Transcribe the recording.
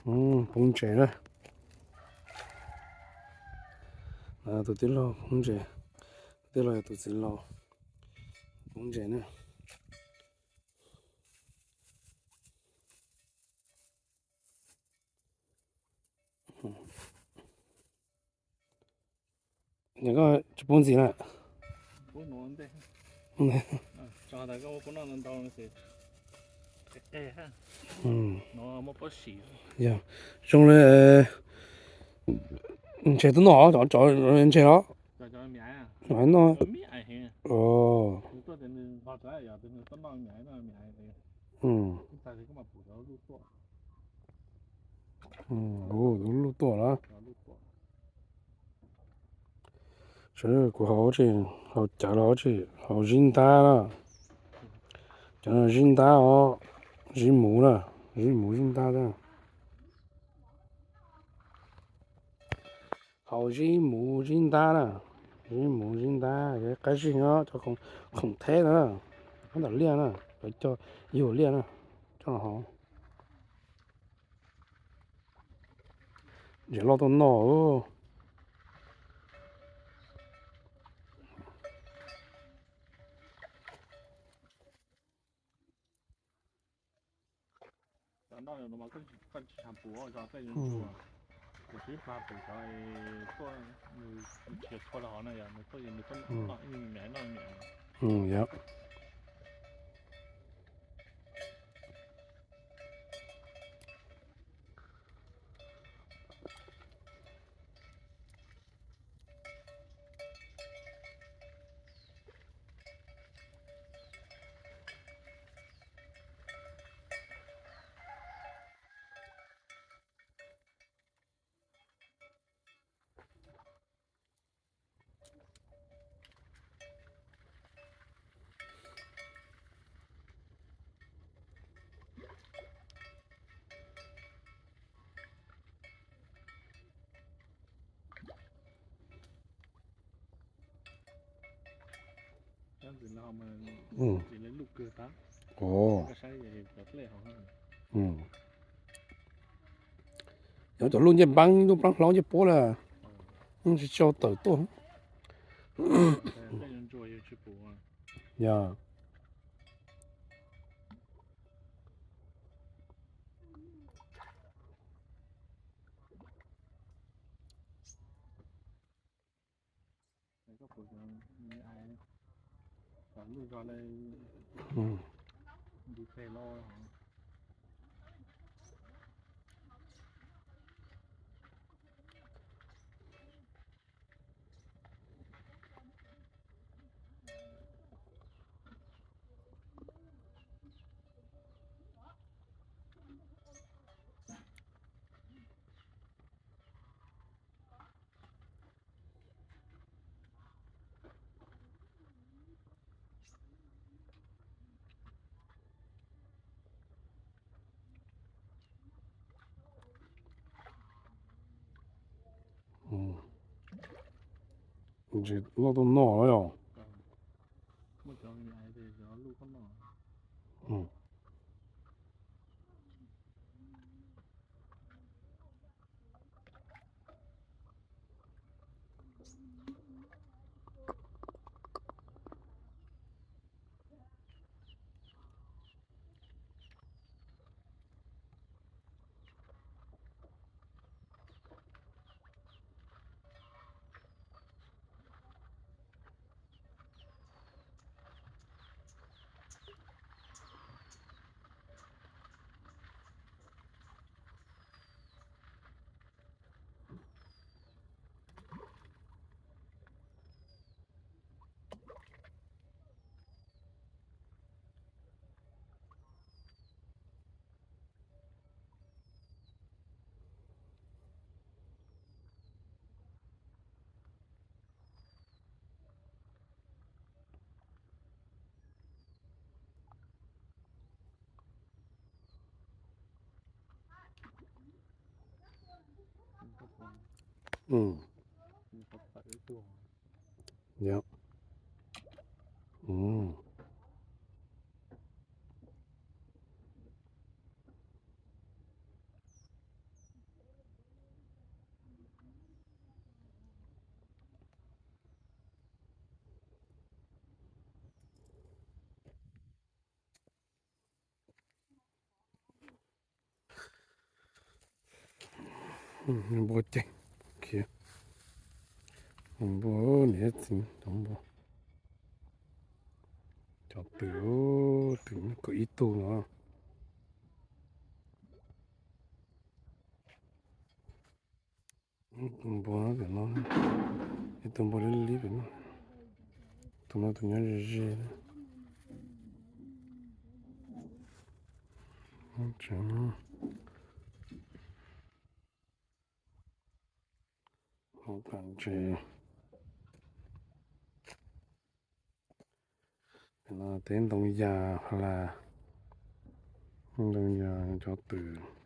Poob ntses na. Tus tij laug poob ntses, tus tij laug yog tus txiv laus poob ntses na. Koj tsis pub ntxiv na. Yog, zoo li ntshe tuaj noj cov, cov ntshe los no. Tus luj tuaj lawm. Kuv haus tsi, haus cawv los tsi, haus zib ntab na. Cov no zib ntab os, zib muv na, zib muv zib ntab na. Haus zib muv zib ntab na, zib muv zib ntab, qab zib no cov khoom theb na, tab tom liaj na, cov cog yug liaj na, coj los haus. Ntses loj tuaj noj. Nyob cov luj ncej npaab, luj plaab hlaub ncej puab lawm, tsis tshua tawm tuaj. Yog. Ntses loj tuaj noj los yog. Npua ceeg khiav. Npua, niam txiv, cov npua. Cov twm, twm kaum ib tug no. Tus npua no, ib tug npua liab liab pem no, tus no tus nyob ze ze. Hauv pas ntses no teb ntoo yas, ntoo yas, cov twm.